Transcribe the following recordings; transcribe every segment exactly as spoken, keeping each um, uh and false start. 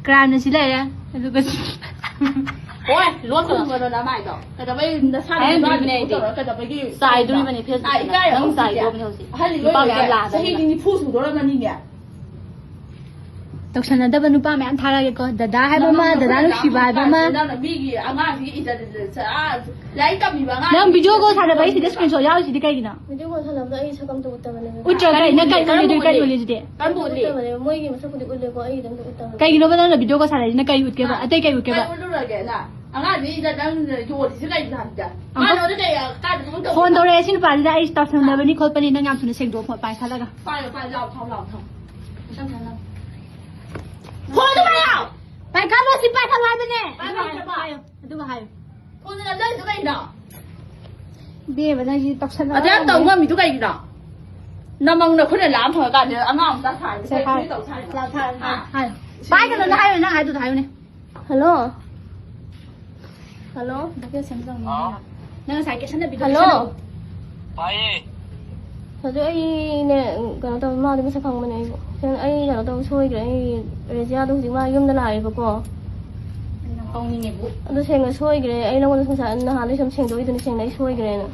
ꯀ꯭ꯔꯥꯏꯝꯅ ꯁꯤ ꯂꯩꯔꯦ꯫ ꯑꯗꯨꯒ ꯍꯣꯏ, ꯂꯣꯟ ꯈꯨꯝꯒꯅꯣ ꯅꯃꯥꯏꯗꯣ꯫ ꯀꯩꯗꯧꯕꯩ ꯅꯁꯥꯅ ꯍꯥꯏꯔꯝꯗ꯭ꯔꯤꯕꯅꯦ ꯅꯨꯄꯥ ꯑꯩꯗꯤ꯫ ꯇꯧꯔꯒ ꯀꯩꯗꯧꯕꯒꯤ ꯆꯥꯏꯗꯣꯔꯤꯕꯅꯦ ꯐꯦꯁꯕꯨꯛꯇ꯫ ꯅꯪ ꯆꯥꯏꯗꯣꯔꯕꯅꯦ ꯍꯧꯖꯤꯛ꯫ ꯑꯍꯜ ꯅꯨꯄꯥ ꯃꯌꯥꯝ ꯑꯣꯏꯔꯦ꯫ ꯂꯥꯛꯑꯗꯕꯅꯤ꯫ ꯆꯍꯤꯗꯤ ꯅꯤꯐꯨ ꯁꯨꯗꯣꯔꯝꯃꯅꯤꯅꯦ꯫ ꯇꯧꯁꯟꯅꯗꯕ ꯅꯨꯄꯥ ꯃꯌꯥꯝ ꯊꯥꯔꯛꯑꯒꯦꯀꯣ꯫ ꯗꯗꯥ ꯍꯥꯏꯕ ꯑꯃ, ꯅꯪꯅ ꯗꯗꯥ ꯅꯨꯡꯁꯤꯕ ꯍꯥꯏꯕ ꯑꯃ꯫ ꯅꯪꯅ ꯃꯤꯒꯤ ꯑꯉꯥꯡꯁꯤꯒꯤ ꯏꯖꯠ, ꯑꯥ, ꯂꯥꯏꯔꯤꯛ ꯇꯝꯃꯤꯕ ꯑꯉꯥꯡ ꯅꯪ ꯚꯤꯗꯤꯑꯣ ꯀꯣꯜ ꯁꯥꯟꯅꯕ ꯑꯩꯁꯤꯗ ꯁ꯭ꯀꯔꯤꯟ ꯁꯣꯠ ꯌꯥꯎꯔꯤꯁꯤꯗꯤ ꯀꯩꯒꯤꯅꯣ? ꯚꯤꯗꯤꯑꯣ ꯀꯣꯜ ꯁꯥꯟꯅꯕꯗ ꯑꯩ ꯁꯛ ꯑꯝꯇ ꯎꯠꯇꯕꯅꯦ꯫ ꯎꯠꯇ꯭ꯔꯒ ꯀꯔꯤ, ꯅꯪ ꯀꯔꯤ ꯎꯠꯂꯤꯗꯨꯗꯤ, ꯀꯔꯤ ꯎꯠꯂꯤꯗꯨꯗꯤ? ꯀꯔꯝꯕ ꯎꯠꯂꯤ? ꯎꯠꯇꯕꯅꯦ꯫ ꯃꯣꯏꯒꯤ ꯃꯁꯛꯄꯨꯗꯤ ꯎꯠꯂꯦꯀꯣ, ꯑꯩꯒꯤꯗꯤ ꯑꯝꯇ ꯎꯠꯇꯕꯅꯦ꯫ ꯀꯩꯒꯤꯅꯣꯕ ꯅꯪꯅ ꯚꯤꯗꯤꯑꯣ ꯀꯣꯜ ꯁꯥꯟꯅꯔꯤꯁꯤꯅ ꯀꯔꯤ ꯎꯠꯀꯦꯕ? ꯑꯥ, ꯑꯇꯩ ꯀꯩ ꯎꯠꯀꯦꯕ? ꯀꯩ ꯎꯠꯂꯨꯔꯒꯦ ꯅꯪ? ꯑꯉꯥꯡꯁꯤꯗ ꯅꯪ ꯌꯣꯜꯂꯤꯁꯦ ꯀꯩꯒꯤꯅꯣ ꯍꯥꯏꯕꯗ? ꯑꯪꯀꯜ, ꯃꯥꯅ ꯑꯣꯟꯅ ꯀꯩ ꯀꯥꯏꯗ ꯊꯕꯛ ꯇꯧꯕ? ꯐꯣꯟ ꯇꯧꯔꯛꯑꯦ ꯁꯤ ꯅꯨꯄꯥꯁꯤꯗ, ꯑꯩ ꯇꯧꯁꯟꯅꯕꯅꯤ ꯈꯣꯠꯄꯅꯤ, ꯅꯪ ꯌꯥꯝ ꯊꯨꯅ ꯁꯦꯡꯗꯣꯛꯑꯣ ꯐꯣꯟ ꯄꯥꯏꯈꯠꯂꯒ꯫ ꯄꯥꯏꯌꯣ, ꯄꯥꯏꯌꯣ, ꯂꯥꯎ, ꯊꯥꯎ, ꯂꯥꯎ, ꯊꯥꯎ꯫ ꯄꯩꯁꯥ ꯊꯥꯅꯕ꯫ ꯐꯣꯟꯗꯣ ꯄꯥꯏꯌꯣ! ꯄꯥꯏꯈꯠꯂꯣ ꯁꯤ ꯄꯥꯏꯈꯠꯂꯣ ꯍꯥꯏꯕꯅꯦ! ꯄꯥꯏꯌꯣ, ꯄꯥꯏꯌꯣ, ꯄꯥꯏꯌꯣ꯫ ꯑꯗꯨꯒ ꯍꯥꯏꯌꯨ꯫ ꯐꯣꯟꯗꯨ ꯅꯝꯖꯜꯂꯤꯗꯣ ꯀꯩꯒꯤꯅꯣ? ꯏꯕꯦꯝꯃ, ꯅꯪꯁꯤ ꯇꯧꯁꯟꯅꯕ ꯑꯗꯨ ꯌꯥꯝ ꯇꯧ ꯉꯝꯃꯤꯗꯣ ꯀꯩꯒꯤꯅꯣ? ꯅꯃꯪꯅ ꯑꯩꯈꯣꯏꯅ ꯂꯥꯝ ꯐꯪꯉꯀꯥꯟꯗ ꯑꯉꯥꯡ ꯃꯆꯥ ꯁꯥꯔꯤꯁꯦ ꯁꯦ, ꯀꯩ ꯍꯥꯏꯌꯨ꯫ ꯇꯧ ꯁꯥꯔꯤꯅꯣ? ꯂꯥꯎ ꯊꯥꯔꯣ, ꯍꯥ? ꯍꯥꯏꯌꯨ꯫ ꯄꯥꯏꯒꯅꯨ, ꯅꯪ ꯍꯥꯏꯌꯨ, ꯅꯪ ꯍꯥꯏꯗꯨꯗ ꯍꯥꯏꯌꯨꯅꯦ꯫ ꯍꯜꯂꯣ꯫ ꯍꯜꯂꯣ꯫ ꯅꯪ ꯉꯁꯥꯏ ꯀꯦꯁꯟꯅꯕꯤꯗꯣ ꯍꯜꯂꯣ꯫ ꯀꯦꯁꯟꯅꯕꯤꯗꯣ꯫ ꯇꯥꯏꯌꯦ꯫ ꯍꯧꯖꯤꯛ ꯑꯩꯅꯦ, ꯀꯩꯅꯣ ꯇꯧ, ꯃꯥꯗꯤ ꯃꯁꯛ ꯈꯪꯕꯅꯦ ꯑꯩꯕꯨ꯫ ꯑꯩ ꯀꯩꯅꯣ ꯇꯧ ꯁꯣꯏꯈ꯭ꯔꯦ꯫ ꯑꯩ ꯔꯦꯖꯤꯌꯥꯗꯣ ꯍꯧꯖꯤꯛ ꯃꯥ ꯌꯨꯝꯗ ꯂꯥꯛꯑꯦꯕꯀꯣ꯫ ꯑꯗꯨ ꯁꯦꯡꯅ ꯁꯣꯏꯈ꯭ꯔꯦ꯫ ꯑꯩ ꯅꯉꯣꯟꯗ ꯉꯁꯥꯏ ꯅꯍꯥꯟꯗꯩ ꯁꯨꯝ ꯁꯦꯡꯗꯣꯛꯏꯗꯨꯅꯤ, ꯁꯦꯡꯅ ꯑꯩ ꯁꯣꯏꯈ꯭ꯔꯦꯅ꯫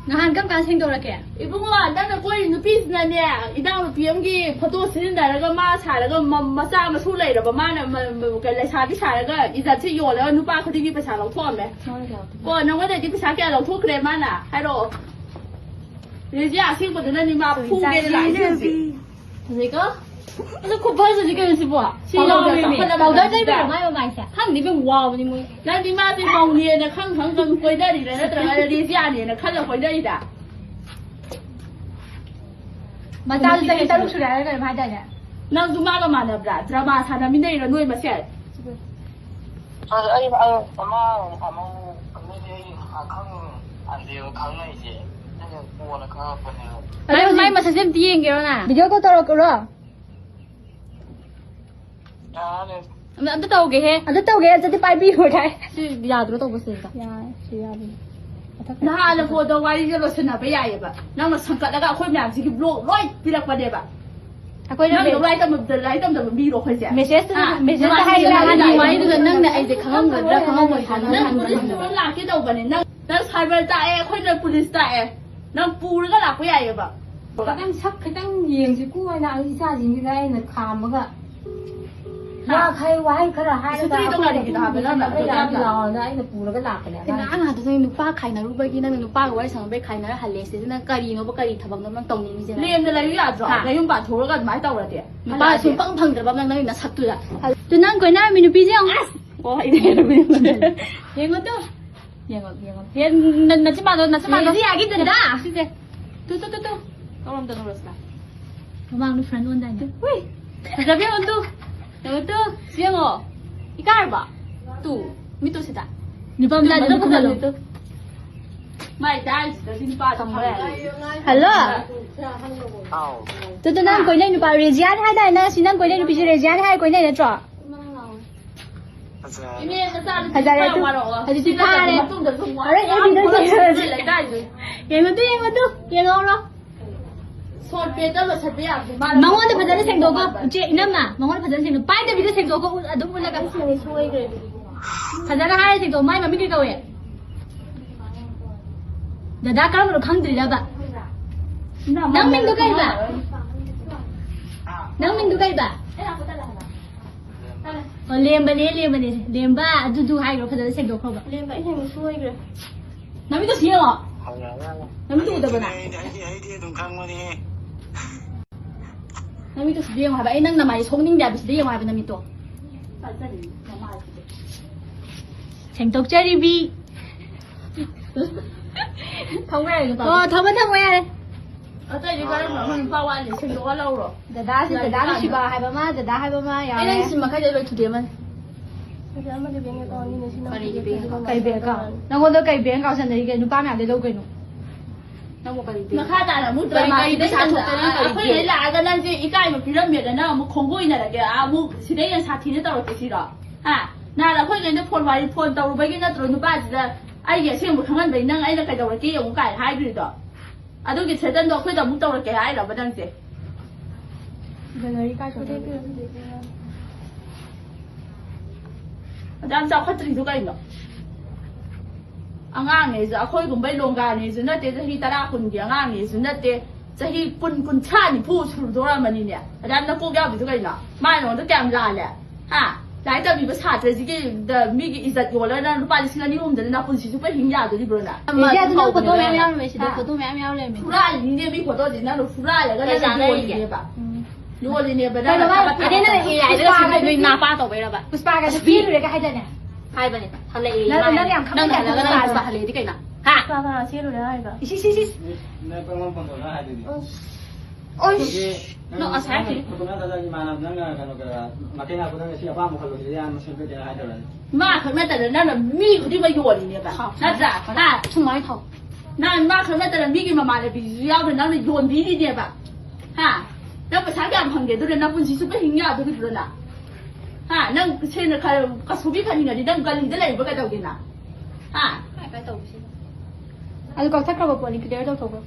ꯅꯍꯥꯟ ꯀꯔꯝ ꯀꯥꯟꯗ ꯁꯦꯡꯗꯣꯔꯛꯀꯦ? ꯏꯕꯨꯡꯉꯣ, ꯅꯪꯅ ꯀꯣꯏꯔꯤ ꯅꯨꯄꯤꯁꯤꯅꯅꯦ, ꯏꯅꯥꯎꯅꯨꯄꯤ ꯑꯃꯒꯤ ꯐꯣꯇꯣ ꯁꯤꯖꯤꯟꯅꯔꯒ ꯃꯥ ꯁꯥꯔꯒ ꯃ-, ꯃꯆꯥ ꯃꯁꯨ ꯂꯩꯔꯕ ꯃꯥꯅ ꯃ-, ꯃ-, ꯀ-, ꯂꯩꯁꯥꯕꯤ ꯁꯥꯔꯒ ꯏꯖꯠꯁꯦ ꯌꯣꯜꯂꯒ ꯅꯨꯄꯥ ꯈꯨꯗꯤꯡꯒꯤ ꯄꯩꯁꯥ ꯂꯧꯊꯣꯛꯑꯝꯃꯦ꯫ ꯀꯣ, ꯅꯉꯣꯟꯗꯩꯗꯤ ꯄꯩꯁꯥ ꯀꯌꯥ ꯂꯧꯊꯣꯛꯈ꯭ꯔꯦ ꯃꯥꯅ? ꯍꯥꯏꯔꯛꯑꯣ꯫ ꯔꯦꯖꯤꯌꯥ ꯑꯁꯦꯡꯕꯗꯨꯅꯅꯤ ꯃꯥ ꯐꯨꯒꯦꯅ ꯂꯥꯛꯏꯁꯦ ꯍꯧꯖꯤꯛ꯫ ꯍꯧꯖꯤꯛꯀꯣ? ꯑꯗꯨ ꯈꯨꯐꯖꯁꯤ ꯀꯩꯅꯣ ꯁꯤꯕꯣ? ꯁꯤ ꯄꯥꯎꯗꯔ ꯌꯥꯎꯔꯦ, ꯇꯩꯕ꯭ꯔꯣ? ꯆꯥꯎꯈꯠꯂꯕ ꯄꯥꯎꯗꯔ ꯃꯇꯝꯁꯤꯗ꯫ ꯇꯩꯕ꯭ꯔꯣ? ꯃꯥꯏ ꯃꯃꯥꯏꯁꯦ? ꯈꯪꯗꯦ ꯏꯕꯦꯝ, ꯋꯥꯕꯅꯤ ꯃꯣꯏ꯫ ꯅꯪꯗꯤ ꯃꯥꯁꯦ ꯃꯧꯅꯦꯅ ꯈꯪ ꯈꯪ ꯈꯪ ꯀꯣꯏꯅꯔꯤꯔꯥ ꯅꯠꯇ꯭ꯔꯒ ꯔꯦꯖꯤꯌꯥꯅꯦꯅ ꯈꯜꯂ ꯀꯣꯏꯅꯔꯤꯔꯥ? ꯃꯆꯥꯁꯨ ꯆꯍꯤ ꯇꯔꯨꯛ ꯁꯨꯔꯦ ꯍꯥꯏꯔꯒ ꯀꯩꯅꯣꯝ ꯍꯥꯏꯗꯥꯏꯅꯦ? ꯅꯪꯁꯨ ꯃꯥꯒ ꯃꯥꯟꯅꯕ꯭ꯔꯥ? ꯗ꯭ꯔꯃꯥ ꯁꯥꯟꯅꯃꯤꯟꯅꯩꯔꯣ ꯅꯣꯏ ꯃꯁꯦꯟ? ꯑꯗꯣ ꯑꯩ, ꯑꯩ, ꯑꯃ, ꯑꯃ, ꯃꯤꯗꯤ ꯑꯩ ꯈꯪ-, ꯑꯟꯗꯦꯕ ꯈꯪꯅꯩꯁꯦ꯫ ꯑꯩꯅ ꯀꯣꯟꯅ ꯈꯪꯉꯛꯄꯅꯦꯕ꯫ ꯑꯗꯣ ꯃꯥꯏ ꯃꯁꯛꯁꯦ ꯑꯝꯇ ꯌꯦꯡꯒꯦꯔꯣ ꯅꯪ? ꯚꯤꯗꯤꯑꯣ ꯀꯣꯜ ꯇꯧꯔꯛꯎꯔꯣ? ꯌꯥꯔꯦ꯫ ꯑꯝꯇ, ꯑꯝꯇ ꯇꯧꯒꯦꯍꯦ꯫ ꯑꯝꯇ ꯇꯧꯒꯦ, ꯑꯝꯇꯗꯤ ꯄꯥꯏꯕꯤꯌꯨ ꯀꯥꯏ꯫ ꯁꯤ ꯌꯥꯗ꯭ꯔꯣ ꯇꯧꯕ ꯁꯤꯗꯩꯗ? ꯌꯥꯔꯦ, ꯁꯤ ꯌꯥꯕꯅꯤ꯫ ꯃꯊꯛ ꯅꯍꯥꯟꯅ ꯐꯣꯟꯗ ꯋꯥꯔꯤꯁꯦ ꯂꯣꯏꯁꯤꯟꯅꯕ ꯌꯥꯏꯌꯦꯕ꯫ ꯅꯪꯅ ꯁꯪꯀꯠꯂꯒ ꯑꯩꯈꯣꯏ ꯃꯌꯥꯝꯁꯤꯒꯤ ꯕ꯭ꯂꯣꯛ ꯂꯣꯏ ꯄꯤꯔꯛꯄꯅꯦꯕ꯫ ꯑꯩꯈꯣꯏꯅ ꯅꯪ ꯂꯥꯏꯔꯤꯛ ꯇꯝꯕ, ꯂꯥꯏꯔꯤꯛ ꯇꯝꯗꯕ ꯃꯤꯔꯣ ꯑꯩꯈꯣꯏꯁꯦ? ꯃꯦꯁꯦꯖꯇꯨ, ꯍꯥ? ꯃꯦꯁꯦꯖꯇ ꯅꯃꯥꯟꯅꯕꯤ ꯍꯥꯏꯔꯛꯑꯗꯤ ꯅꯃꯥꯟꯅꯕꯤ ꯋꯥꯔꯤꯗꯨꯗ ꯅꯪꯅ ꯑꯩꯁꯦ ꯈꯪꯉꯝꯒꯗ꯭ꯔꯥ ꯈꯪꯉꯝꯃꯣꯏ ꯅꯪ ꯄꯨꯂꯤꯁ ꯍꯥꯏꯅ ꯄꯨꯂꯤꯁ ꯂꯥꯛꯀꯦ ꯇꯧꯕꯅꯦ꯫ ꯅꯪ, ꯅꯪ ꯁꯥꯏꯕꯔ ꯇꯥꯛꯑꯦ, ꯑꯩꯈꯣꯏꯅ ꯄꯨꯂꯤꯁ ꯇꯥꯛꯑꯦ꯫ ꯅꯪ ꯄꯨꯔꯒ ꯂꯥꯛꯄ ꯌꯥꯏꯌꯦꯕ꯫ ꯈꯤꯇꯪ ꯁꯛ ꯈꯤꯇꯪ ꯌꯦꯡꯁꯤꯀꯣ ꯍꯥꯏꯅ ꯑꯩ ꯏꯆꯥꯁꯤꯡꯁꯤꯗ ꯑꯩꯅ ꯈꯥꯝꯃꯒ ꯍꯥ? ꯋꯥꯈꯩ ꯋꯥꯍꯩ ꯈꯔ ꯍꯥꯏꯔꯒ ꯁꯨꯇ꯭ꯔꯤꯗꯣ ꯑꯩꯈꯣꯏꯅ ꯀꯔꯤꯒꯤꯅꯣ ꯍꯥꯏꯕ ꯅꯪꯅ ꯄꯨꯁꯟꯅꯕ ꯑꯗꯨ ꯌꯥꯕ ꯌꯥꯝꯅ? ꯂꯥꯛꯑꯣꯅ ꯑꯩꯅ ꯄꯨꯔꯒ ꯂꯥꯛꯄꯅꯦ ꯑꯉꯥꯡ꯫ ꯑꯉꯥꯡ ꯑꯗꯨ ꯅꯪ ꯅꯨꯄꯥ ꯈꯥꯏꯅꯔꯨꯕꯒꯤ ꯅꯪꯅ ꯅꯨꯄꯥꯒ ꯋꯥꯔꯤ ꯁꯥꯟꯅꯕꯩ ꯈꯥꯏꯅꯔ ꯍꯜꯂꯦ ꯁꯤꯗꯤ ꯅꯪ ꯀꯔꯤꯅꯣꯕ, ꯀꯔꯤ ꯊꯕꯛꯅꯣ ꯅꯪ ꯇꯧꯅꯤꯡꯉꯤꯁꯦ ꯅꯪ? ꯂꯦꯝꯅ ꯂꯩꯌꯨ ꯌꯥꯗ꯭ꯔꯣ? ꯍꯥ? ꯅꯌꯨꯝ ꯄꯥꯟꯊꯣꯛꯑꯒ ꯑꯗꯨꯃꯥꯏꯅ ꯇꯧꯔꯗꯤ? ꯅꯨꯄꯥ ꯍꯜꯂꯛꯑꯗꯤ? ꯁꯨꯡꯐꯪ ꯐꯪꯗ꯭ꯔꯕ ꯅꯪ, ꯅꯪꯒꯤ ꯅꯁꯛꯇꯨꯗ꯫ ꯑꯗꯨ ꯅꯪ ꯀꯣꯏꯅꯔꯝꯃꯤ ꯅꯨꯄꯤꯁꯦ ꯌꯦꯡꯉꯣ꯫ ꯑꯁ! ꯑꯣ, ꯑꯩꯗꯤ ꯍꯦꯟꯅ ꯀꯨꯏꯅ ꯌꯦꯡꯉꯣ ꯇꯨ꯫ ꯌꯦꯡꯉꯣ, ꯌꯦꯡꯉꯣ꯫ ꯍꯦ, ꯅ-, ꯅꯆꯤꯟ ꯃꯥꯟꯗꯣ, ꯅꯆꯤꯟ ꯃꯥꯟꯗꯣ꯫ ꯂꯤꯖꯤꯌꯥꯒꯤ ꯗꯗꯥ꯫ ꯁꯤꯁꯦ꯫ ꯇꯨ, ꯇꯨ, ꯇꯨ, ꯇꯨ꯫ ꯀꯔꯣꯝꯗ ꯅꯣꯔꯁꯂꯥ? ꯃꯃꯥꯡꯗ ꯐ꯭ꯔꯟ ꯑꯣꯟꯗꯥꯏꯅꯦ꯫ ꯍꯨꯏ꯫ ꯐꯖꯕ ꯌꯦꯡꯉꯣ ꯇꯨ꯫ ꯌꯦꯡꯉꯣ ꯇꯨ꯫ ꯁꯤ ꯌꯦꯡꯉꯣ꯫ ꯏꯀꯥꯏꯔꯕ? ꯇꯨ꯫ ꯃꯤꯠꯇꯨ ꯁꯤꯗ꯫ ꯅꯨꯄꯥ ꯃꯆꯥꯗꯣ ꯃꯤꯠ ꯈꯨꯝꯍꯜꯂꯣ꯫ ꯃꯥꯏ ꯗꯥꯏꯁꯤꯗꯗꯤ ꯅꯨꯄꯥ ꯊꯝꯕ ꯌꯥꯏ꯫ ꯍꯜꯂꯣ꯫ ꯍꯥꯎ꯫ ꯇꯨ, ꯇꯨ, ꯅꯪ ꯀꯣꯏꯅꯩ ꯅꯨꯄꯥ ꯔꯦꯖꯤꯌꯥꯅꯤ ꯍꯥꯏꯗꯥꯏ? ꯅꯪ ꯁꯤ ꯅꯪ ꯀꯣꯏꯅꯩ ꯅꯨꯄꯤꯁꯦ ꯔꯦꯖꯤꯌꯥꯅꯤ ꯍꯥꯏꯔ ꯀꯣꯏꯅꯩ ꯅꯠꯇ꯭ꯔꯣ? ꯐꯖꯔꯦ꯫ ꯏꯅꯦ, ꯅꯆꯥꯅꯨꯄꯤ ꯐꯖꯔꯦ ꯈꯔ ꯑꯗꯨ꯫ ꯋꯥꯔꯛꯑꯣ꯫ ꯍꯧꯖꯤꯛꯇꯤ ꯁꯤ ꯅꯠꯇ꯭ꯔꯗꯤ ꯐꯥꯔꯦ꯫ ꯃꯇꯨꯡꯗ ꯁꯨꯝ ꯍꯣꯔꯦꯟ ꯋꯥꯔꯛꯑꯣ꯫ ꯑꯦꯐ ꯕꯤꯗ ꯌꯥꯝ ꯊꯦꯡꯅꯔꯁꯤ꯫ ꯐꯖꯅ ꯂꯩꯗꯥꯏꯁꯦ꯫ ꯌꯦꯡꯉꯨ ꯇꯨ, ꯌꯦꯡꯉꯨ ꯇꯨ, ꯌꯦꯡꯍꯧꯔꯣ꯫ ꯁꯣꯔꯠ ꯄꯦꯠꯇ ꯂꯣꯏꯁꯟꯕ ꯌꯥꯕꯁꯦ ꯃꯥꯅ ꯃꯉꯣꯟꯗ ꯐꯖꯅ ꯁꯦꯡꯗꯣꯛꯀꯣ꯫ ꯏꯆꯦ ꯏꯅꯝꯃ, ꯃꯉꯣꯟꯗ ꯐꯖꯅ ꯁꯦꯡꯗꯣꯛ꯫ ꯄꯥꯏꯗꯕꯤꯗ ꯁꯦꯡꯗꯣꯛꯀꯣ꯫ ꯑꯗꯨꯝ ꯎꯠꯂꯒ꯫ ꯑꯩ ꯁꯦꯡꯉꯦ, ꯁꯣꯏꯈ꯭ꯔꯦ꯫ ꯐꯖꯅ ꯍꯥꯏꯔ ꯁꯦꯡꯗꯣꯛ꯫ ꯃꯥꯏ ꯃꯃꯤꯡ ꯀꯩ ꯀꯧꯋꯦ? ꯗꯗꯥ ꯀꯔꯝꯕꯅꯣ ꯈꯪꯗ꯭ꯔꯤꯔꯕ? ꯅꯪ ꯃꯤꯡꯗꯣ ꯀꯩꯕ? ꯅꯪ ꯃꯤꯡꯗꯣ ꯀꯩꯕ? ꯑꯣ, ꯂꯦꯝꯕꯅꯦ, ꯂꯦꯝꯕꯅꯦ꯫ ꯂꯦꯝꯕ, ꯑꯗꯨꯗꯨ ꯍꯥꯏꯈ꯭ꯔꯣ, ꯐꯖꯅ ꯁꯦꯡꯗꯣꯛꯈ꯭ꯔꯣꯕ꯫ ꯂꯦꯝꯕ, ꯑꯩ ꯍꯦꯟꯅ ꯁꯣꯏꯈ꯭ꯔꯦ꯫ ꯅꯃꯤꯠꯇꯣ ꯁꯤ ꯌꯦꯡꯉꯣ꯫ ꯅꯃꯤꯠꯇꯣ ꯎꯗꯕ꯭ꯔꯣ ꯅꯪ? ꯑꯩꯗꯤ, ꯑꯩꯗꯤ, ꯑꯩꯗꯤ ꯑꯗꯨꯝ ꯈꯪꯕꯅꯤꯍꯦ꯫ ꯅꯃꯤꯠꯇꯣ ꯁꯤꯗ ꯌꯦꯡꯉꯣ ꯍꯥꯏꯕ꯫ ꯑꯩ ꯅꯪ ꯅꯃꯥꯏ ꯁꯣꯛꯅꯤꯡꯗꯦ ꯍꯥꯏꯕ, ꯁꯤꯗ ꯌꯦꯡꯉꯣ ꯍꯥꯏꯕ ꯅꯃꯤꯠꯇꯣ꯫ ꯁꯦꯡꯗꯣꯛꯆꯔꯤꯕꯤ꯫ ꯊꯝꯃꯣ ꯌꯥꯔꯦ, ꯅꯨꯄꯥ꯫ ꯑꯣ, ꯊꯝꯃꯣ, ꯊꯝꯃꯣ ꯌꯥꯔꯦ꯫ ꯑꯇꯩꯗꯤ ꯀꯔꯝꯕ ꯑꯃ ꯅꯨꯄꯥ ꯋꯥꯠꯂꯤ? ꯁꯦꯡꯗꯣꯛꯑ ꯂꯧꯔꯣ꯫ ꯗꯗꯥꯁꯤ, ꯗꯗꯥ ꯅꯨꯡꯁꯤꯕ ꯍꯥꯏꯕ ꯑꯃ, ꯗꯗꯥ ꯍꯥꯏꯕ ꯑꯃ ꯌꯥꯎꯔꯦ꯫ ꯑꯩ ꯅꯪ ꯁꯤ ꯃꯈꯩꯗ ꯂꯣꯏ ꯊꯨꯗꯦꯛꯑꯃꯅꯤ꯫ ꯀꯔꯤ bank account? ꯅꯪꯉꯣꯟꯗ ꯀꯩ bank account ꯁꯦꯝꯗꯣꯏꯒꯦ? ꯅꯨꯄꯥ ꯃꯌꯥꯝꯗꯩ ꯂꯧ ꯀꯩꯅꯣ꯫ ꯅꯪꯕꯨ ꯀꯔꯤ bank? ꯃꯈꯥ ꯇꯥꯅ ꯑꯃꯨꯛ ꯀꯔꯤ, ꯀꯔꯤ drama ꯄꯩꯁꯥ ꯁꯤꯗꯩ ꯊꯣꯛꯇꯅ ꯀꯔꯤ ꯑꯩꯈꯣꯏ bank? ꯂꯩ ꯂꯥꯛꯑꯒ ꯅꯪꯁꯦ ꯏꯀꯥꯏꯕ ꯄꯤꯔꯝꯃꯦꯗꯅ ꯑꯃꯨꯛ ꯈꯣꯡꯒꯣꯏꯅꯔꯒꯦ, ꯑꯃꯨꯛ ꯁꯤꯗꯩ ꯍꯦꯟꯅ ꯁꯥꯊꯤꯅ ꯇꯧꯔꯛꯀꯦ ꯁꯤꯔꯣ? ꯍꯥ? ꯅꯍꯥꯟ ꯑꯩꯈꯣꯏ ꯉꯩꯗ phone ꯋꯥꯔꯤ, phone ꯇꯧꯔꯨꯕꯒꯤ ꯅꯠꯇ꯭ꯔꯣ ꯅꯨꯄꯥꯁꯤꯗ ꯑꯩꯒꯤ ꯑꯁꯦꯡꯕ ꯈꯪꯍꯟꯕꯩ ꯅꯪ ꯑꯩꯅ ꯀꯩꯗꯧꯔꯛꯀꯦ ꯌꯦꯡꯉꯨ ꯀꯥꯏ ꯍꯥꯏꯈ꯭ꯔꯤꯗꯣ? ꯑꯗꯨꯒꯤ threatenꯗꯣ ꯑꯩꯈꯣꯏꯗ ꯑꯃꯨꯛ ꯇꯧꯔꯛꯀꯦ ꯍꯥꯏꯔꯕ ꯅꯪꯁꯦ? ꯒꯦꯂꯔꯤ ꯀꯥꯏ ꯆꯠꯈ꯭ꯔꯒꯦ? ꯑꯗꯨ ꯌꯥꯝ ꯆꯥꯎꯈꯠꯇ꯭ꯔꯤꯗꯨ ꯀꯩꯅꯣ? ꯑꯉꯥꯡꯅꯦꯁꯨ, ꯑꯩꯈꯣꯏꯒꯨꯝꯕꯩ ꯂꯣꯡꯒꯥꯅꯦꯁꯨ ꯅꯠꯇꯦ, ꯆꯍꯤ ꯇꯔꯥ ꯀꯨꯟꯒꯤ ꯑꯉꯥꯡꯅꯦꯁꯨ ꯅꯠꯇꯦ, ꯆꯍꯤ ꯀꯨꯟ, ꯀꯨꯟꯊ꯭ꯔꯥ, ꯅꯤꯐꯨ ꯁꯨꯔꯗꯣꯔꯝꯃꯅꯤꯅꯦ꯫ ꯑꯗꯨ ꯌꯥꯝ ꯅꯀꯣꯛ ꯌꯥꯎꯗ꯭ꯔꯤꯗꯨ ꯀꯩꯅꯣ? ꯃꯥ ꯅꯉꯣꯟꯗ ꯀꯌꯥꯝ ꯂꯥꯜꯂꯦ? ꯍꯥ? ꯂꯥꯏꯔꯤꯛ ꯇꯝꯃꯤꯕ ꯁꯥꯇ꯭ꯔꯁꯤꯒꯤ ꯗ-, ꯃꯤꯒꯤ ꯏꯖꯠ ꯌꯣꯜꯂꯒ ꯅꯪ ꯂꯨꯄꯥ ꯂꯤꯁꯤꯡ ꯑꯅꯤ ꯑꯍꯨꯝꯗꯅ ꯅꯄꯨꯟꯁꯤ ꯆꯨꯞꯄ ꯍꯤꯡ ꯌꯥꯗꯣꯔꯤꯕ꯭ꯔꯣ ꯅꯪ? ꯏꯆꯦ, ꯑꯗꯨ ꯅꯪ ꯐꯣꯇꯣ ꯃꯌꯥꯝ ꯌꯥꯎꯔꯝꯃꯦ ꯁꯤꯗ, ꯍꯥ? ꯐꯣꯇꯣ ꯃꯌꯥꯝ ꯌꯥꯎ ꯂꯩꯔꯝꯃꯦ꯫ ꯍꯨꯔꯥꯜꯂꯤꯅꯦ ꯃꯤ ꯐꯣꯇꯣꯁꯤ, ꯅꯪꯅ ꯍꯨꯔꯥꯜꯂꯒ ꯀꯩ ꯅꯪꯅ ꯆꯥꯟꯅꯔꯤꯒꯦ? ꯌꯣꯜꯂꯤꯅꯦꯕ꯫ ꯎꯝ꯫ ꯌꯣꯜꯂꯤꯅꯦꯕ, ꯀꯩꯅꯣ ꯅꯪꯅ ꯃꯥ, ꯊꯥꯒꯠꯇꯅ꯫ ꯑꯗꯩ ꯅꯪ ꯄꯨꯁꯄꯥꯒ ꯑꯦ ꯑꯥꯏꯗ ꯁꯤꯟꯕ ꯅꯣꯏ ꯅꯨꯄꯤ-, ꯅꯥꯄꯥ ꯇꯧꯕꯩꯔꯕ? ꯄꯨꯁꯄꯥꯒ ꯆꯦꯜꯂꯨꯔꯦꯒ ꯍꯥꯏꯗꯥꯏꯅꯦ? ꯍꯥꯏꯕꯅꯦ, ꯍꯜꯂꯛꯑꯦ ꯅꯪ, ꯃꯥ꯫ ꯅꯪ ꯌꯥꯝ ꯅꯪꯅ ꯈꯪꯕ ꯍꯜꯂꯒ ꯇꯥꯏꯞꯇ ꯅꯪ ꯄꯨꯁꯄꯥ ꯍꯜꯂꯛꯑꯦꯗꯤ ꯀꯩꯅꯣ? ꯍꯥ? ꯄꯨꯁꯄꯥ ꯀꯅꯥ ꯆꯦꯜꯂꯨꯔꯦ ꯍꯥꯏꯔꯤꯕ? ꯏꯁ, ꯏꯁ, ꯏꯁ, ꯏꯁ꯫ ꯅꯪ ꯄꯪꯄꯪ ꯄꯪꯗꯧꯅ ꯍꯥꯏꯗꯨꯗꯤ꯫ ꯑꯁ꯫ ꯑꯣꯏꯁ! ꯅꯪ ꯑꯁꯥꯏ ꯅꯪ ꯐꯣꯇꯣ ꯅꯠꯇ꯭ꯔꯒ ꯏꯃꯥꯟꯅꯕ ꯅꯪꯅ ꯀꯩꯅꯣ ꯀꯩꯀꯥ ꯃꯇꯦꯡ ꯂꯥꯛꯄ ꯅꯪꯅ ꯁꯤ ꯑꯄꯥꯝꯕ ꯈꯜꯂꯣ ꯁꯤꯗꯤ ꯌꯥꯝꯅ ꯁꯦꯝꯗꯣꯛꯀꯦꯅ ꯍꯥꯏꯗꯧꯔꯅꯤ꯫ ꯃꯥ ꯈꯛ ꯅꯠꯇꯅ ꯅꯪꯅ ꯃꯤ ꯈꯨꯗꯤꯡꯃꯛ ꯌꯣꯜꯂꯤꯅꯦꯕ꯫ ꯊꯥꯎ, ꯅꯠꯇ꯭ꯔꯥ? ꯊꯥꯎ, ꯍꯥ? ꯁꯨꯃꯥꯏꯅ ꯊꯥꯎ꯫ ꯅꯪ ꯃꯥ ꯈꯛ ꯅꯠꯇꯅ ꯃꯤꯒꯤ ꯃꯃꯥꯟꯅꯕꯤꯁꯤꯁꯨ ꯌꯥꯎꯅ ꯅꯪꯅ ꯌꯣꯟꯕꯤꯔꯤꯅꯦꯕ꯫ ꯍꯥ? ꯅꯪ ꯄꯩꯁꯥ ꯀꯌꯥꯝ ꯐꯪꯒꯦ? ꯑꯗꯨꯅ ꯅꯄꯨꯟꯁꯤ ꯆꯨꯞꯄ ꯍꯤꯡ ꯌꯥꯗꯣꯔꯤꯕ꯭ꯔꯣ ꯅꯪ? ꯍꯥ? ꯅꯪ ꯁꯦꯡꯅ ꯈꯔ ꯀꯁꯨꯕꯤ ꯐꯅꯤꯡꯉꯗꯤ ꯅꯪ ꯒꯂꯤꯗ ꯂꯩꯕ ꯀꯩꯗꯧꯒꯦ ꯅꯪ? ꯍꯥ? ꯀꯥꯏ ꯀꯥꯏ ꯇꯧꯕꯁꯤꯅ? ꯑꯗꯨ ꯀꯛꯊꯠꯈ꯭ꯔꯕ ꯄꯣꯠꯅꯤ, clear ꯇꯧꯊꯣꯛꯈ꯭ꯔꯣ꯫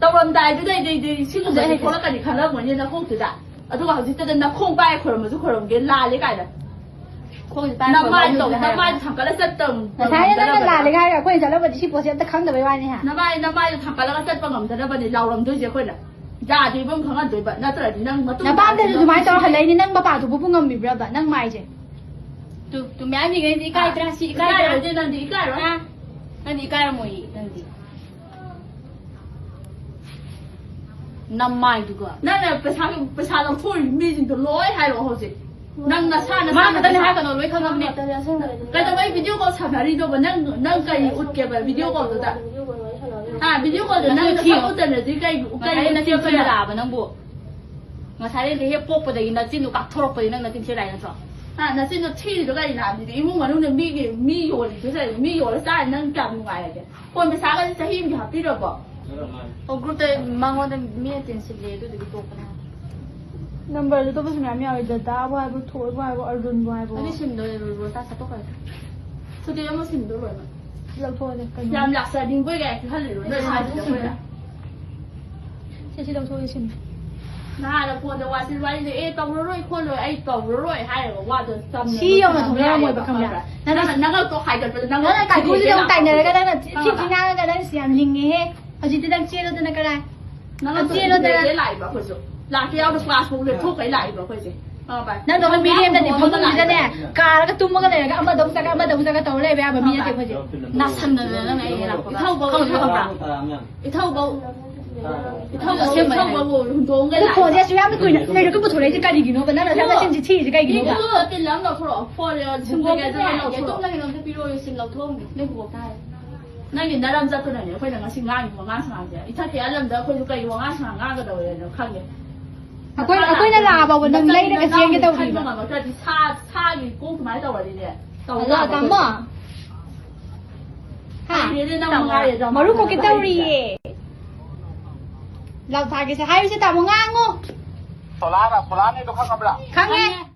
ꯇꯧꯔꯝꯗꯥꯏꯗꯨꯗ ꯑꯩꯗꯤ, ꯑꯩꯗꯤ ꯁꯤꯒꯨꯝꯕꯁꯦ ꯑꯗꯨꯗꯤ ꯊꯣꯛꯂꯛꯀꯅꯤ ꯈꯜꯂꯝꯃꯣꯏꯅꯦ ꯅꯀꯣꯛꯇꯨꯗ꯫ ꯑꯗꯨꯒ ꯍꯧꯖꯤꯛꯇꯗ ꯅꯈꯣꯡ ꯄꯥꯏ ꯈꯣꯏꯔꯝꯃꯁꯨ ꯈꯣꯏꯔꯝꯒꯦ, ꯂꯥꯜꯂꯦ ꯀꯥꯏꯅ꯫ ꯈꯣꯡꯁꯦ ꯄꯥꯏꯔ ꯅꯃꯥꯏꯗꯣ, ꯈꯣꯏꯔꯝꯃꯣ ꯇꯧꯕ ꯅꯃꯥꯏꯗꯣ ꯍꯥꯏꯔꯕ? ꯊꯥꯡꯒꯠꯂ ꯆꯠꯇꯧ ꯉꯁꯥꯏꯅ ꯅꯪꯅ ꯉꯝꯗꯅꯕꯅꯦ꯫ ꯂꯥꯜꯂꯦ ꯍꯥꯏꯔꯒ ꯑꯩꯈꯣꯏꯅ ꯆꯠꯂꯝꯕꯗꯤ ꯁꯤ ꯄꯣꯠꯁꯦ ꯑꯝꯇ ꯈꯪꯗꯕꯩ ꯋꯥꯅꯤ ꯍꯥ? ꯅꯃꯥꯏ, ꯅꯃꯥꯏꯗꯣ ꯊꯥꯡꯒꯠꯂꯒ ꯆꯠꯄ ꯉꯝꯗꯅꯕꯅꯦ ꯂꯥꯎꯔꯝꯗꯣꯏꯁꯦ ꯑꯩꯈꯣꯏꯅ꯫ ꯌꯥꯗꯦꯕ ꯑꯃ ꯈꯪꯍꯟꯗꯣꯏꯕ, ꯅꯠꯇ꯭ꯔꯗꯤ ꯅꯪ ꯃꯇꯨꯡ ꯅꯄꯥꯝꯗꯁꯨ ꯇꯥꯔꯗꯤ ꯑꯗꯨꯃꯥꯏꯅ ꯇꯧꯔ ꯍꯜꯂꯛꯏꯅꯤ, ꯅꯪ ꯃꯄꯥꯗꯨꯕꯨ ꯉꯝꯃꯤꯕ꯭ꯔꯕ ꯅꯪ ꯃꯥꯏꯁꯦ? ꯇꯨ, ꯇꯨ ꯃꯌꯥꯝ ꯃꯤꯈꯩꯗꯤ ꯏꯀꯥꯏꯗ꯭ꯔꯥ? ꯁꯤ ꯏꯀꯥꯏꯗ꯭ꯔꯥ? ꯏꯀꯥꯏꯔꯣꯏꯗꯤ ꯅꯪꯗꯤ ꯏꯀꯥꯏꯔꯣꯏ꯫ ꯍꯥ? ꯅꯪꯗꯤ ꯏꯀꯥꯏꯔꯝꯃꯣꯏꯌꯦ, ꯅꯪꯗꯤ꯫ ꯅꯃꯥꯏꯗꯨꯒ꯫ ꯅꯪꯅ ꯄꯩꯁꯥ, ꯄꯩꯁꯥ ꯂꯧꯊꯣꯛꯏ ꯃꯤꯁꯤꯡꯗꯣ ꯂꯣꯏ ꯍꯥꯏꯔꯛꯑꯣ ꯍꯧꯖꯤꯛ꯫ ꯅꯪ ꯅꯁꯥ, ꯃꯥ ꯅꯁꯥꯅ ꯈꯛꯇꯅꯦ ꯄꯩꯁꯥ ꯍꯥꯏꯔꯛꯀꯅꯣ, ꯂꯣꯏ ꯈꯪꯉꯕꯅꯦ꯫ ꯀꯩꯗꯧꯕꯩ video call ꯁꯥꯟꯅꯔꯤꯅꯣꯕ? ꯅꯪ, ꯅꯪ ꯀꯔꯤ ꯎꯠꯀꯦꯕ video callꯗꯨꯗ? ꯍꯥ, video callꯗꯨ ꯅꯪ ꯅꯁꯥ ꯅꯁꯥ ꯊꯤꯌꯣ꯫ ꯎꯠꯇꯅꯗꯤ ꯀꯩ, ꯀꯩ ꯉꯁꯥꯏ ꯅꯆꯤꯟ ꯎꯠꯀꯦꯕ ꯊꯤꯕ ꯅꯪ? ꯂꯥꯛꯑꯕ ꯅꯪꯕꯨ꯫ ꯉꯁꯥꯏ ꯑꯩꯅ ꯍꯦꯛ ꯄꯣꯛꯄꯗꯒꯤ ꯅꯆꯤꯟꯗꯣ ꯀꯥꯛꯊꯣꯔꯛꯄꯗꯤ ꯅꯪ ꯅꯆꯤꯟ ꯊꯤꯔꯥꯏ ꯅꯠꯇ꯭ꯔꯣ? ꯍꯥ, ꯅꯆꯤꯟꯗꯣ ꯊꯤꯔꯤꯗꯣ ꯀꯔꯤ ꯂꯥꯛꯑꯝꯃꯤꯗꯤ? ꯏꯃꯨꯡ ꯃꯅꯨꯡꯗ ꯃꯤꯒꯤ, ꯃꯤ ꯌꯣꯜꯂꯤꯗꯣ ꯀꯔꯤ? ꯃꯤ ꯌꯣꯜꯂ ꯆꯥꯔꯤ ꯅꯪ ꯀꯌꯥꯝ ꯅꯨꯡꯉꯥꯏꯔꯒꯦ? ꯐꯣꯟ ꯄꯩꯁꯥꯒꯁꯦ ꯆꯍꯤ ꯑꯃꯒꯤ ꯍꯥꯞꯄꯤꯔꯕꯣ? ꯑꯣ, groupꯇ ꯃꯉꯣꯟꯗ ꯃꯤꯅ ꯇꯤꯟꯁꯤꯜꯂꯦ, ꯑꯗꯨꯗꯨꯒꯤ ꯇꯣꯛꯄꯅꯦ꯫ Numberꯗꯨ ꯑꯇꯣꯞꯄꯁꯨ ꯃꯌꯥꯝ ꯌꯥꯎꯋꯦ, ꯗꯗꯥꯕꯨ ꯍꯥꯏꯕꯣ, ꯊꯣꯏꯕꯨ ꯍꯥꯏꯕꯣ, ꯑꯔꯖꯨꯟꯕꯨ ꯍꯥꯏꯕꯣ꯫ ꯑꯗꯨ ꯁꯤꯝꯗꯣ ꯔꯣꯇꯥ ꯁꯠꯇꯣꯛꯈ꯭ꯔꯦ꯫ ꯁꯨꯇꯤ ꯑꯃ ꯁꯤꯝꯗꯣ ꯂꯣꯏꯅ꯫ ꯂꯧꯊꯣꯛꯑꯁꯦ, ꯀꯩꯅꯣ? ꯌꯥꯝ ꯂꯥꯛꯆꯅꯤꯡꯕꯣꯏ ꯀꯥꯏ ꯈꯜꯂꯤꯔꯣ? ꯅꯣꯏ ꯁꯥꯏꯗꯨꯗ ꯑꯩꯈꯣꯏꯅ꯫ ꯁꯦ, ꯁꯤ ꯂꯧꯊꯣꯛꯑꯁꯦ, ꯁꯤꯝ꯫ ꯅꯍꯥꯟꯅ ꯐꯣꯟꯗ ꯋꯥꯁꯤ ꯋꯥꯔꯤꯗꯣ, "ꯑꯦ, ꯇꯧꯔꯔꯣꯏ ꯈꯣꯠꯂꯣꯏ, ꯑꯩ ꯇꯧꯔꯔꯣꯏ" ꯍꯥꯏꯔꯒ ꯋꯥꯗꯣ ꯆꯝꯅ ꯁꯤ ꯌꯧꯅ ꯊꯝꯕ ꯊꯝꯕꯤꯔꯝꯃꯣꯏꯕ, ꯌꯥꯏꯌꯦꯕ, ꯈꯪꯕ꯭ꯔꯥ? ꯈꯪꯕ꯭ꯔꯥ? ꯅꯪꯅ, ꯅꯪꯅ ꯇꯣ ꯍꯥꯏꯒꯠꯄꯗ ꯅꯪꯅ ꯅꯪꯅ ꯀꯥꯏꯀꯨꯁꯤꯗ ꯑꯃꯨꯛ ꯇꯥꯏꯅꯔꯒ ꯅꯪꯅ ꯊꯤ ꯊꯤ ꯈꯪꯉꯕ? ꯉꯥꯡꯉꯒ ꯅꯪ ꯁꯤ ꯌꯥꯝ ꯂꯤꯡꯉꯦꯍꯦ꯫ ꯍꯧꯖꯤꯛꯇꯤ ꯅꯪ ꯆꯦꯜꯂꯣꯗꯅ ꯀꯔꯥꯏ? ꯅꯪꯅ ꯅꯪ ꯆꯦꯜꯂꯣꯗꯅ꯫ ꯂꯥꯛꯑꯦ ꯂꯥꯛꯏꯕ ꯑꯩꯈꯣꯏꯁꯨ꯫ ꯂꯥꯛꯇ ꯌꯥꯎꯗ ꯀ꯭ꯂꯥꯁ ꯐꯥꯎ ꯂꯦꯞꯊꯣꯛꯈꯩ ꯂꯥꯛꯏꯕ ꯑꯩꯈꯣꯏꯁꯦ꯫ ꯈꯪꯉꯕ? ꯅꯪꯗꯧꯅ ꯃꯤꯔꯦꯝꯗꯅꯦ ꯐꯃꯨꯡꯁꯤꯗꯅꯦ ꯀꯥꯔꯒ ꯇꯨꯝꯃꯒ ꯂꯩꯔꯒ ꯑꯃꯗꯧ ꯆꯠꯂꯒ ꯑꯃꯗꯧ ꯆꯠꯂꯒ ꯇꯧꯔ ꯂꯩꯕ ꯌꯥꯕ ꯃꯤ ꯅꯠꯇꯦ ꯑꯩꯈꯣꯏꯁꯦ꯫ ꯅꯥꯁꯟꯗꯅ ꯅꯪ ꯑꯩ ꯌꯦꯜꯂꯛꯄꯗ꯫ ꯏꯊꯧꯕꯧ ꯈꯪꯕ꯭ꯔꯥ? ꯏꯊꯧꯕꯧ꯫ ꯏꯊꯧꯕꯧ ꯑꯁꯦꯡꯕ ꯏꯊꯧꯕꯧ ꯍꯨꯟꯗꯣꯛꯑꯝꯒ ꯑꯗꯣ ꯂꯥꯛꯏꯕ꯫ ꯐꯣꯟꯁꯦ ꯑꯁꯨꯛ ꯌꯥꯝꯅ ꯀꯨꯏꯅ ꯂꯩꯔꯒ ꯄꯨꯊꯣꯔꯛꯏꯁꯦ ꯀꯔꯤꯒꯤꯅꯣꯕ? ꯅꯪꯅ ꯑꯁꯨꯛ ꯌꯥꯝꯅ ꯆꯤꯟꯁꯤ ꯊꯤꯔꯤꯁꯦ ꯀꯩꯒꯤꯅꯣꯕ? ꯏꯕꯨꯡꯉꯣ, ꯇꯤꯜ ꯑꯃ ꯂꯧꯊꯣꯔꯛꯑꯣ꯫ ꯐꯣꯟ ꯁꯤꯝ ꯀꯩꯀꯩꯗꯣ ꯂꯣꯏ ꯂꯧꯊꯣꯔꯛꯑꯣ꯫ ꯇꯨꯝꯅꯒꯤꯅꯣ ꯑꯝꯇ ꯄꯤꯔꯛꯑꯣ, ꯁꯤꯝ ꯂꯧꯊꯣꯛꯑꯝꯒꯦ꯫ ꯅꯣꯏ ꯕꯣꯛꯇ ꯍꯥꯏ꯫ ꯅꯪꯒꯤ ꯅꯔꯝ ꯆꯠꯇꯨꯅꯅꯦ ꯑꯩꯈꯣꯏꯅ ꯉꯁꯤ ꯉꯥꯡꯉꯤ ꯋꯥꯉꯥꯡ ꯁꯉꯥꯡꯁꯦ꯫ ꯏꯊꯛꯀꯤ ꯑꯂꯝꯗ ꯑꯩꯈꯣꯏꯁꯨ ꯀꯩ ꯋꯥꯉꯥꯡ ꯁꯉꯥꯡ ꯉꯥꯡꯒꯗꯧꯔꯦꯅꯣ ꯈꯪꯗꯦ꯫ ꯑꯩꯈꯣꯏ-, ꯑꯩꯈꯣꯏꯅ ꯂꯥꯛꯑꯕ ꯅꯪ ꯂꯩꯔꯒ ꯆꯦꯟꯒꯦ ꯇꯧꯔꯤꯕ꯫ ꯅꯠꯇ꯭ꯔꯗꯤ ꯁꯥ, ꯁꯥꯒꯤ ꯀꯣꯛ ꯀꯃꯥꯏꯅ ꯇꯧꯔꯗꯤꯅꯦ? ꯇꯧ ꯍꯜꯂꯣ, ꯇꯥꯕ ꯇꯥꯃꯣ꯫ ꯑꯩꯈꯣꯏꯁꯨ꯫ ꯍꯥ? ꯍꯩꯔꯦꯅꯦ ꯅꯪ ꯃꯉꯥꯏꯔꯦ, ꯇꯥꯃꯣ꯫ ꯃꯔꯨꯞ ꯀꯣꯛꯀꯦ ꯇꯧꯔꯤꯌꯦ꯫ ꯂꯥꯎ ꯊꯥꯒꯦꯁꯦ ꯍꯥꯏꯔꯨꯁꯦ, ꯇꯥꯃꯣ ꯉꯥꯡꯉꯣ꯫ ꯁꯣꯂꯥꯅ, ꯁꯣꯂꯥꯅꯤꯗꯣ ꯈꯪꯉꯕ꯭ꯔꯥ? ꯈꯪꯉꯦ꯫